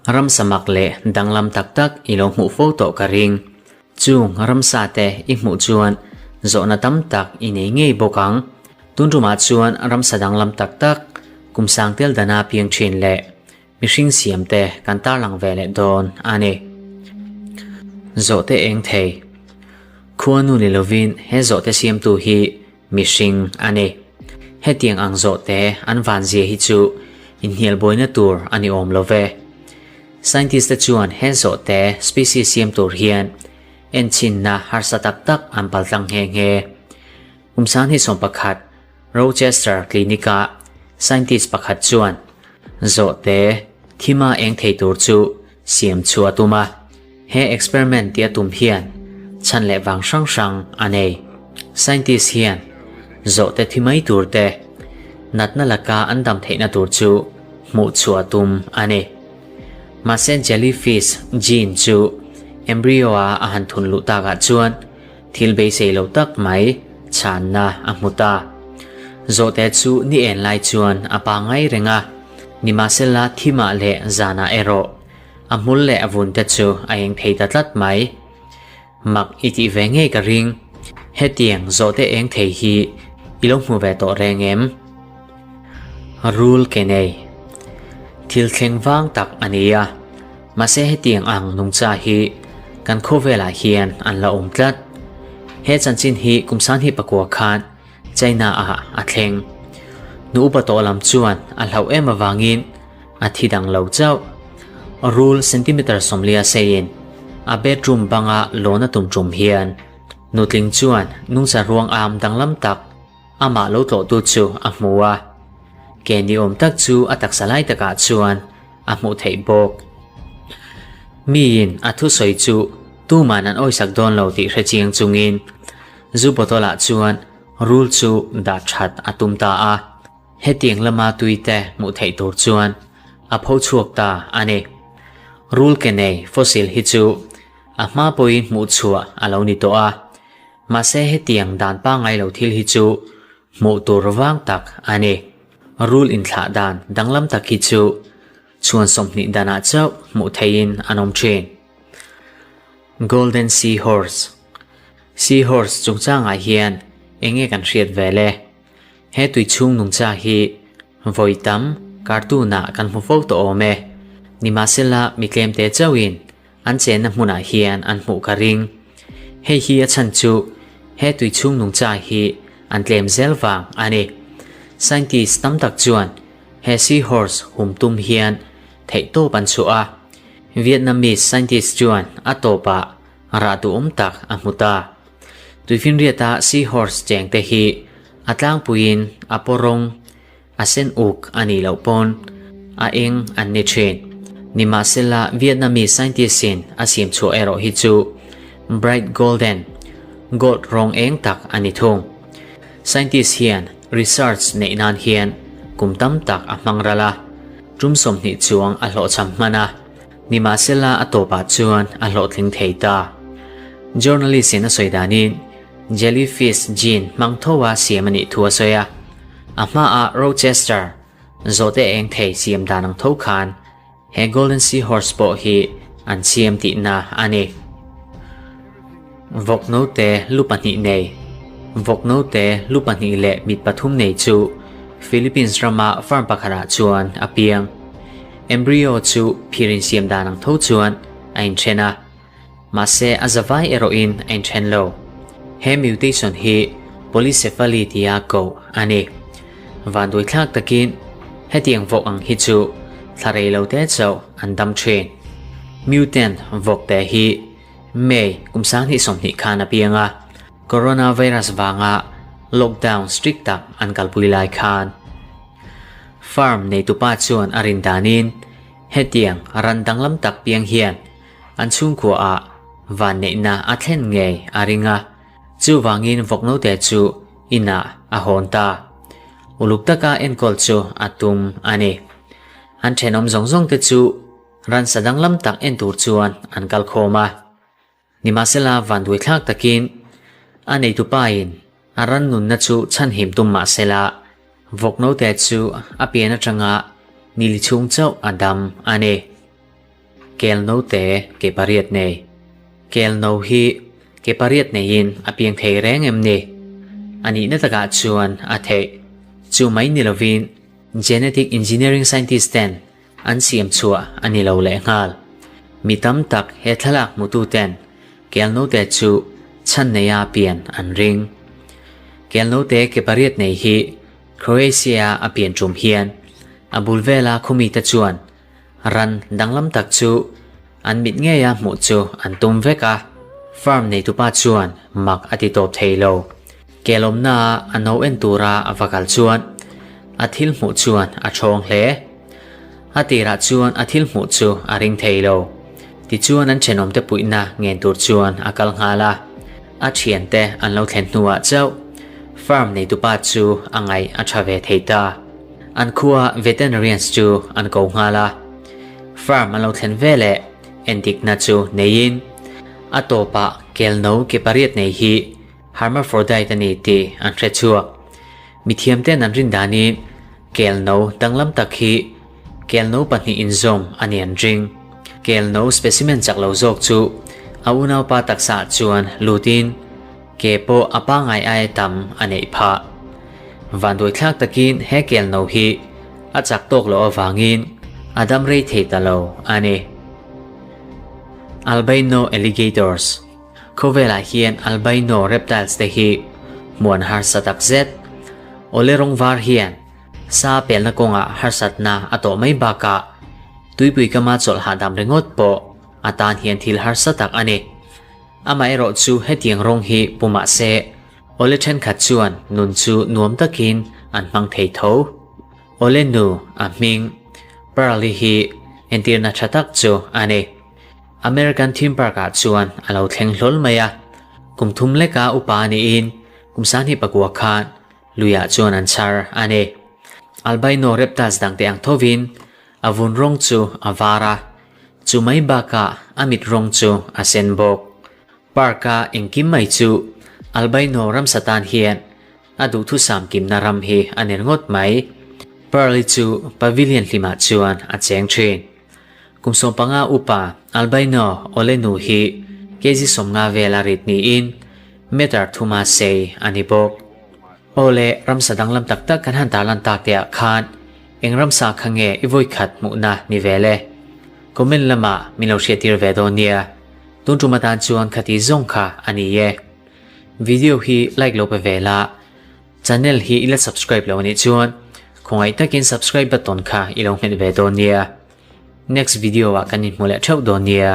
Ramsa mak leh danglam tak tak i lo hmuh fo tawh ka ring. Chung ramsa te i hmuh chuan zawhna tam tak i nei ngei bawk ang. Tun tumah chuan ramsa danglam tak tak kum sang tel dana piang thin leh mihring siam te kan tarlang ve leh dawn a ni. Zawhte eng thei. Khuanu ni lovin he zawhte siamtu hi mihring a ni. Hetiang ang zawhte an vanzia hi chu inhnial buaina tur a ni awm lo ve. Scientist te chuan he zawhte species siam tur hian enchhinna harsa tak tak an paltlang nghe nghe. Kum sang hi 11 Rochester Clinic-a scientist pakhat chuan zawhte thima eng thei tur chu siam chu a tum a. He experiment tia tum hian chhan leh vang hrang hrang a nei. Scientist hian zawhte thi mai tur te, natna laka an dam theihna tur chu hmuh chhuah a tum a ni. Mahse jellyfish gene chu embryo-a a han thun luh takah chuan thil beisei lo tak mai chhanna a hmu ta. Zawhte chu ni en lai chuan a pangngai reng a, nimahsela thimah leh zanah erawh A hmul leh a vun te chu a eng thei ta tlat mai. Mak i tih ve ngei ka ring. Hetiang zawhte eng thei hi i lo hmu ve tawh reng em? Rul ke nei. Thil thleng vang tak a ni a. Mahse hetiang ang nungcha hi kan khawvelah hian an la awm tlat. He chanchin hi kum sanghnih pakua khan China ah a thleng. Nu upa tawh lam chuan a hlauh em avangin a thi dang lo chauh. Rul centimeter 40 seiin a bedroom banga lawn a tum tum hian nutling chuan nungcha ruang am danglam tak amah lo tlawhtu chu a hmu a. Ke ni awm tak chu a taksa lai takah chuan a hmuh theih bawk. Miin a thusawi chu tuman an awisak dawn lo tih hre chiang chungin Zu bottle ah chuan rul chu dah that a tum ta a, hetiang lama tui te hmuh theih tur chuan a pho chhuak ta a ni. Rul ke nei fossil hi chu a hma pawhin hmuh chhuah a lo ni tawh a, mahse hetiang dan pangngai lo thil hi chu hmuh tur vang tak a ni. Rul inthlah dan danglam tak hi chu chhuan 20 danah chauh hmuh theihin an awm thin. Golden Seahorse Seahorse chungchangah hian eng nge kan hriat ve le? He tui chhung nungcha hi vawi tam cartoon ah kan hmu fo tawh awm e. Nimahsela mi tlemte chauhin an chenna hmunah hian an hmuh ka ring. Hei hi a chhan chu he tui chhung nungcha hi an tlem zel vang a ni. Scientist tam tak chuan he seahorse hum tum hian theihtawp an chhuah a. Vietnamese scientist chuan a tawpah rah duhawm tak a hmu ta. Tuifinriata seahorse cheng te hi a tlangpuiin a paw rawng, a sen uk a nih loh pawn a eng an ni thin. Nimahsela Vietnamese scientist in a siam chhuah erawh hi chu bright golden, gold rawng eng tak a ni thung. Scientist hian research neih nan hian kum tam tak a hmang ral a, tum 20 chuang a hlawhchham hman a. Nimahsela a tawpah chuan a hlawhtling thei ta. Journalist in a sawi danin jellyfish gene hmang tho a siam a nih thu a sawi a. A hmaah Rochester zawhte eng thei siam dan ang tho khan he golden seahorse pawh hi an siam tihna a ni. Vawk note lu pahnih nei Vawk note lu pahnih leh mit pathum nei chu Philippines rama farm pakhatah chuan a piang. Embryo chu phirin siam dan ang tho chuan a inthen a, mahse a zavai erawhin a inthen lo. He mutation hi polycephaly tia koh a ni. Vanduaithlak takin hetiang vawk ang hi chu thla rei lo te chauh an dam thin. Mutant vawk te hi May kum 2020 khan a piang a, coronavirus vanga lockdown strict tak an kalpui lai khan. Farm neitupa chuan a rin danin hetiang ran danglam tak piang hian an chhungkua ah vanneihna a thlen ngei a ring a, chuvangin vawk note chu inah a hawn ta. Uluk taka enkawl chu a tum a ni. An thenawm zawng zawng te chu ransa danglam tak en tur chuan an kal khawm a. Nimahsela vanduaithlak takin a neitupa in a ran nunna chu chhanhim tum mahsela vawk note chu a pian atanga. Nili chhung chauh a dam a ni. Kel note ke pariat nei. Kel no hi ke pariat neiin a piang thei reng em ni? A nihna takah chuan a theih. Chu mai ni lovin genetic engineering scientist ten an siam chhuah a ni lo lehnghal. Mi tam tak he thlalak hmutu ten kel note chu chhan neia pian an ring. Kel note ke pariat nei hi Croatia a pian tum hian a bul vela khawmite chuan ran danglam tak chu an mit ngeia hmuh chu an tum vek a. Farm neitupa chuan mak a ti tawp thei lo. Kelawmnaa a no en tura a va kal chuan a thil hmuh chuan a ṭhawng hle. A tirah chuan a thil hmuh chu a ring thei lo. Tichuan an ṭhenawmte puihna ngen tur chuan a kal nghal a. A ṭhiante an lo thlen hnuah chauh farm neitupa chu a ngaih a ṭha ve thei ta. An khua veterinarians chu an ko nghal a. Farm an lo thlen veleh endikna chu neiin a tawpah kelno ke pariat nei hi hermaphrodite a ni tih an hre chhuak. Mithiamte'n an rin danin kelno danglam tak hi kelno pahnih inzawm a ni an ring. Kelno specimen chak lo zawk chu a unaupa taksaah chuan lutin ke pawh a pangngai aia tam a neih phah. Vanduaithlak takin he kelno hi a chak tawk loh avangin a dam rei thei ta lo a ni. Albino Alligators Khawvelah hian albino reptiles te hi hmuan harsa tak zet. Awle rawng var hian sa pelna kawngah harsatna a tawh mai bakah tuipui kama chawlh hahdam ringawt pawh a tan hian thil harsa tak a ni. Amaherawh chu hetiang rawng hi pu mah se awle thenkhat chuan nun chu nuam takin an hmang thei tho. Awle nu a hming Pearl-i hi entirna tha tak chu a ni. American theme park ah chuan a lo thleng hlawl mai a, kum thum leka upa niin kum sanghnih pakua khan luiah chuan an chhar a ni. Albino reptiles dangte ang thovin a vun rawng chu a var a, chu mai bakah a mit rawng chu a sen bawk. Park a engkim mai chu albino ramsa tan hian a duhthusam kimna ram hi a ni ringawt mai. Pearl-i chu pavilion hlimah chuan a cheng thin. Kum 15 upa albino Olenu hi kg 50 vela rit niin meter thuma sei a ni bawk. Awle ramsa danglam tak tak kan han tarlan tak te ah khan eng ramsa kha nge i vawikhat hmuhna ni vel e? Comment lamah min lo hriattir ve dawn nia. Tun tum atan chuan khati zawng kha a ni e. Video hi like lo pe ve la. Channel hi i la subscribe lo anih chuan khawngaih takin subscribe button kha i lo hmet ve dawn nia. Next video ah kan inhmu leh theuh dawn nia.